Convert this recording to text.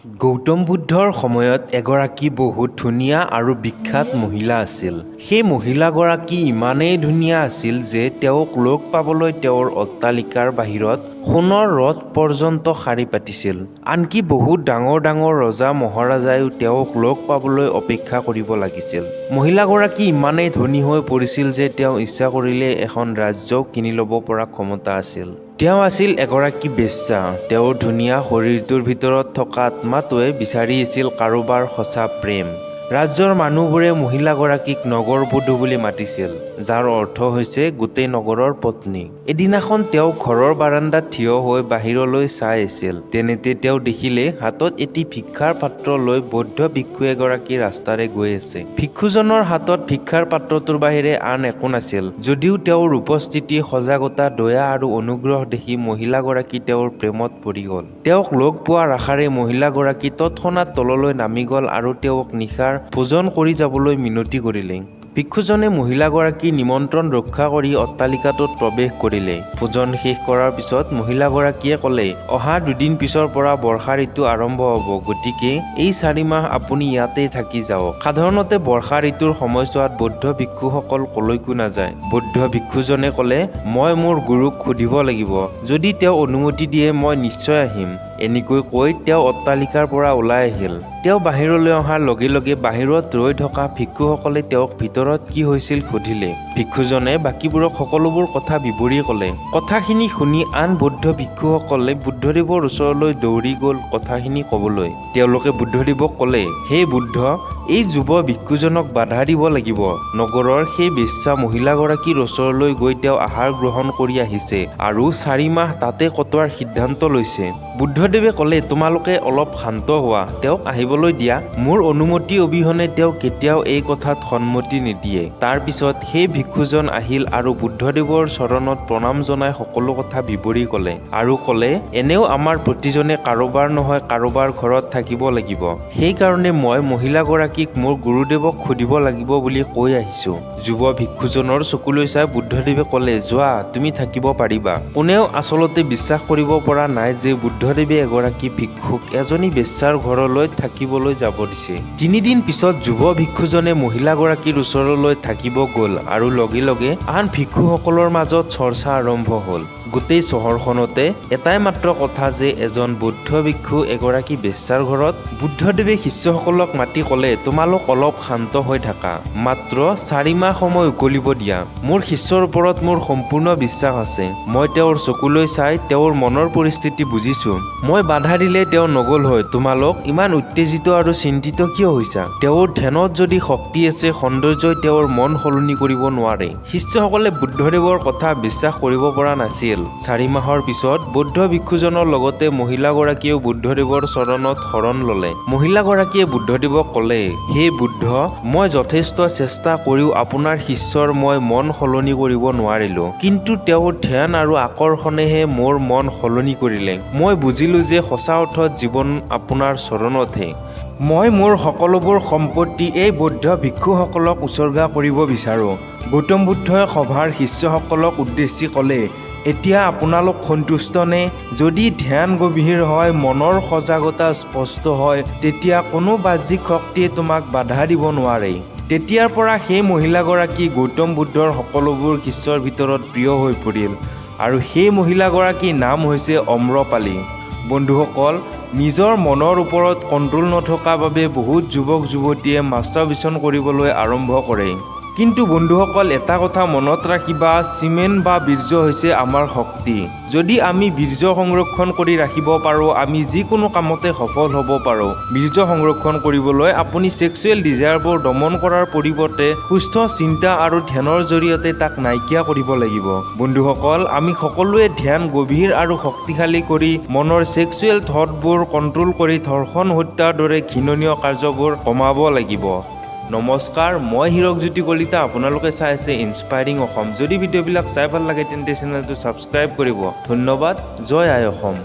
গৌতম বুদ্ধৰ সময়ত এগৰাকী বহুত ধুনীয়া আৰু বিখ্যাত মহিলা আছিল। সেই মহিলাগৰাকী ইমানেই ধুনীয়া আছিল যে তেওঁক লগ পাবলৈ তেওঁৰ অট্টালিকাৰ বাহিৰত সোণৰ ৰথ পৰ্যন্ত শাৰী পাতিছিল। আনকি বহুত ডাঙৰ ডাঙৰ ৰজা মহাৰাজায়ো তেওঁক লগ পাবলৈ অপেক্ষা কৰিব লাগিছিল। মহিলাগৰাকী ইমানেই ধনী হৈ পৰিছিল যে তেওঁ ইচ্ছা কৰিলে এখন ৰাজ্যও কিনি ল'ব পৰা ক্ষমতা আছিল। তেওঁ আছিল এগৰাকী বেশ্যা। তেওঁৰ ধুনীয়া শৰীৰটোৰ ভিতৰত থকা আত্মাটোৱে বিচাৰি আছিল কাৰোবাৰ সঁচা প্ৰেম। ৰাজ্যৰ মানুহবোৰে মহিলাগৰাকীক নগৰবধূ বুলি মাতিছিল, যাৰ অৰ্থ হৈছে গোটেই নগৰৰ পত্নী। এদিনাখন তেওঁ ঘৰৰ বাৰান্দাত থিয় হৈ বাহিৰলৈ চাই আছিল। তেনেতে তেওঁ দেখিলে হাতত এটি ভিক্ষাৰ পাত্ৰ লৈ বৌদ্ধ ভিক্ষু এগৰাকী ৰাস্তাৰে গৈ আছে। ভিক্ষুজনৰ হাতত ভিক্ষাৰ পাত্ৰটোৰ বাহিৰে আন একো নাছিল যদিও তেওঁৰ উপস্থিতি, সজাগতা, দয়া আৰু অনুগ্ৰহ দেখি মহিলাগৰাকী তেওঁৰ প্ৰেমত পৰি গ'ল। তেওঁক লগ পোৱাৰ আশাৰে মহিলাগৰাকী তৎক্ষণাত তললৈ নামি গ'ল আৰু তেওঁক নিশাৰ ভোজন কৰি যাবলৈ মিনতি কৰিলে। ভিক্ষুজনে মহিলাগৰাকীৰ নিমন্ত্ৰণ ৰক্ষা কৰি অট্টালিকাটোত প্ৰৱেশ কৰিলে। ভোজন শেষ কৰাৰ পিছত মহিলাগৰাকীয়ে ক'লে, "অহা 2 দিন পিছৰ পৰা বৰ্ষা ঋতু আৰম্ভ হ'ব, গতিকে এই 4 মাহ আপুনি ইয়াতেই থাকি যাওক।" সাধাৰণতে বৰ্ষা ঋতুৰ সময়ছোৱাত বৌদ্ধ ভিক্ষুসকল ক'লৈকো নাযায়। বৌদ্ধ ভিক্ষুজনে ক'লে, "মই মোৰ গুৰুক সুধিব লাগিব। যদি তেওঁ অনুমতি দিয়ে, মই নিশ্চয় আহিম।" এনেকৈ কৈ তেওঁ অট্টালিকাৰ পৰা ওলাই আহিল। তেওঁ বাহিৰলৈ অহাৰ লগে লগে বাহিৰত ৰৈ থকা ভিক্ষুসকলে তেওঁক ভিতৰত কি হৈছিল সুধিলে। ভিক্ষুজনে বাকীবোৰক সকলোবোৰ কথা বিৱৰি ক'লে। কথাখিনি শুনি আন বৌদ্ধ ভিক্ষুসকলে বুদ্ধদেৱৰ ওচৰলৈ দৌৰি গ'ল কথাখিনি ক'বলৈ। তেওঁলোকে বুদ্ধদেৱক ক'লে, "হে বুদ্ধ, এই যুৱ ভিক্ষুজনক বাধা দিব লাগিব। নগৰৰ সেই বেশ্যা মহিলাগৰাকীৰ ওচৰলৈ গৈ তেওঁ আহাৰ গ্ৰহণ কৰি আহিছে আৰু 4 মাহ তাতে কটোৱাৰ সিদ্ধান্ত লৈছে।" বুদ্ধদেৱে ক'লে, "তোমালোকে অলপ শান্ত হোৱা, তেওঁক আহিবলৈ দিয়া। মোৰ অনুমতি অবিহনে তেওঁ কেতিয়াও এই কথাত সন্মতি নিদিয়ে।" তাৰ পিছত সেই ভিক্ষুজন আহিল আৰু বুদ্ধদেৱৰ চৰণত প্ৰণাম জনাই সকলো কথা বিৱৰি ক'লে আৰু ক'লে, "এনেও আমাৰ প্ৰতিজনে কাৰোবাৰ নহয় কাৰোবাৰ ঘৰত থাকিব লাগিব। সেইকাৰণে মই মহিলাগৰাকীক মোৰ গুৰুদেৱক সুধিব লাগিব বুলি কৈ আহিছো।" যুৱ ভিক্ষুজনৰ চকুলৈ চাই বুদ্ধদেৱে ক'লে, "যোৱা, তুমি থাকিব পাৰিবা।" কোনেও আচলতে বিশ্বাস কৰিব পৰা নাই যে বুদ্ধদেৱে এগৰাকী ভিক্ষুক এজনী বেশ্যাৰ ঘৰলৈ থাকিবলৈ যাব দিছে। 3 দিন পিছত যুৱ ভিক্ষুজনে মহিলাগৰাকীৰ ওচৰলৈ থাকিব গ'ল আৰু লগে লগে আন ভিক্ষুসকলৰ মাজত চৰ্চা আৰম্ভ হ'ল। গোটেই চহৰখনতে এটাই মাত্ৰ কথা যে এজন বৌদ্ধ ভিক্ষু এগৰাকী বেশ্যাৰ ঘৰত! বুদ্ধদেৱে শিষ্যসকলক মাতি ক'লে, "তোমালোক অলপ শান্ত হৈ থাকা। মাত্ৰ 4 মাহ সময় উকলিব দিয়া। মোৰ শিষ্যৰ ওপৰত মোৰ সম্পূৰ্ণ বিশ্বাস আছে। মই তেওঁৰ চকুলৈ চাই তেওঁৰ মনৰ পৰিস্থিতি বুজিছো। মই বাধা দিলে তেওঁ নগ'ল হয়। তোমালোক ইমান উত্তেজিত আৰু চিন্তিত কিয় হৈছা? তেওঁৰ ধ্যানত যদি শক্তি আছে, সৌন্দৰ্যই তেওঁৰ মন সলনি কৰিব নোৱাৰে।" শিষ্যসকলে বুদ্ধদেৱৰ কথা বিশ্বাস কৰিব পৰা নাছিল। 4 মাহৰ পিছত বৌদ্ধ ভিক্ষুজনৰ লগতে মহিলাগৰাকীয়েও বুদ্ধদেৱৰ চৰণত শৰণ ল'লে। মহিলাগৰাকীয়ে বুদ্ধদেৱক ক'লে, "হে বুদ্ধ, মই যথেষ্ট চেষ্টা কৰিও আপোনাৰ শিষ্যৰ মই মন সলনি কৰিব নোৱাৰিলো। কিন্তু তেওঁৰ ধ্যান আৰু আকৰ্ষণেহে মোৰ মন সলনি কৰিলে। মই বুজিলো যে সঁচা অৰ্থত জীৱন আপোনাৰ চৰণতহে। মই মোৰ সকলোবোৰ সম্পত্তি এই বৌদ্ধ ভিক্ষুসকলক উছৰ্গা কৰিব বিচাৰো।" গৌতম বুদ্ধই সভাৰ শিষ্যসকলক উদ্দেশ্যি ক'লে, "এতিয়া আপোনালোক সন্তুষ্ট নে? যদি ধ্যান গভীৰ হয়, মনৰ সজাগতা স্পষ্ট হয়, তেতিয়া কোনো বাহ্যিক শক্তিয়ে তোমাক বাধা দিব নোৱাৰে।" তেতিয়াৰ পৰা সেই মহিলাগৰাকী গৌতম বুদ্ধৰ সকলোবোৰ শিষ্যৰ ভিতৰত প্ৰিয় হৈ পৰিল আৰু সেই মহিলাগৰাকীৰ নাম হৈছে আম্ৰপালী। বন্ধুসকল, নিজৰ মনৰ ওপৰত কণ্ট্ৰল নথকা বাবে বহুত যুৱক যুৱতীয়ে মাষ্টাৰবেশ্যন কৰিবলৈ আৰম্ভ কৰে। কিন্তু বন্ধুসকল, এটা কথা মনত ৰাখিবা, চিমেন বা বীৰ্য হৈছে আমাৰ শক্তি। যদি আমি বীৰ্য সংৰক্ষণ কৰি ৰাখিব পাৰোঁ, আমি যিকোনো কামতে সফল হ'ব পাৰোঁ। বীৰ্য সংৰক্ষণ কৰিবলৈ আপুনি ছেক্সুৱেল ডিজায়াৰবোৰ দমন কৰাৰ পৰিৱৰ্তে সুস্থ চিন্তা আৰু ধ্যানৰ জৰিয়তে তাক নাইকিয়া কৰিব লাগিব। বন্ধুসকল, আমি সকলোৱে ধ্যান গভীৰ আৰু শক্তিশালী কৰি মনৰ ছেক্সুৱেল থটবোৰ কণ্ট্ৰল কৰি ধৰ্ষণ, হত্যাৰ দৰে ঘৃণনীয় কাৰ্যবোৰ কমাব লাগিব। নমস্কাৰ, মই হীৰকজ্যোতি কলিতা। আপোনালোকে চাই আছে ইনস্পায়াৰিং অসম। যদি ভিডিঅ'বিলাক চাই ভাল লাগে, তেন্তে চেনেলটো ছাবস্ক্ৰাইব কৰিব। ধন্যবাদ। জয় আই অসম।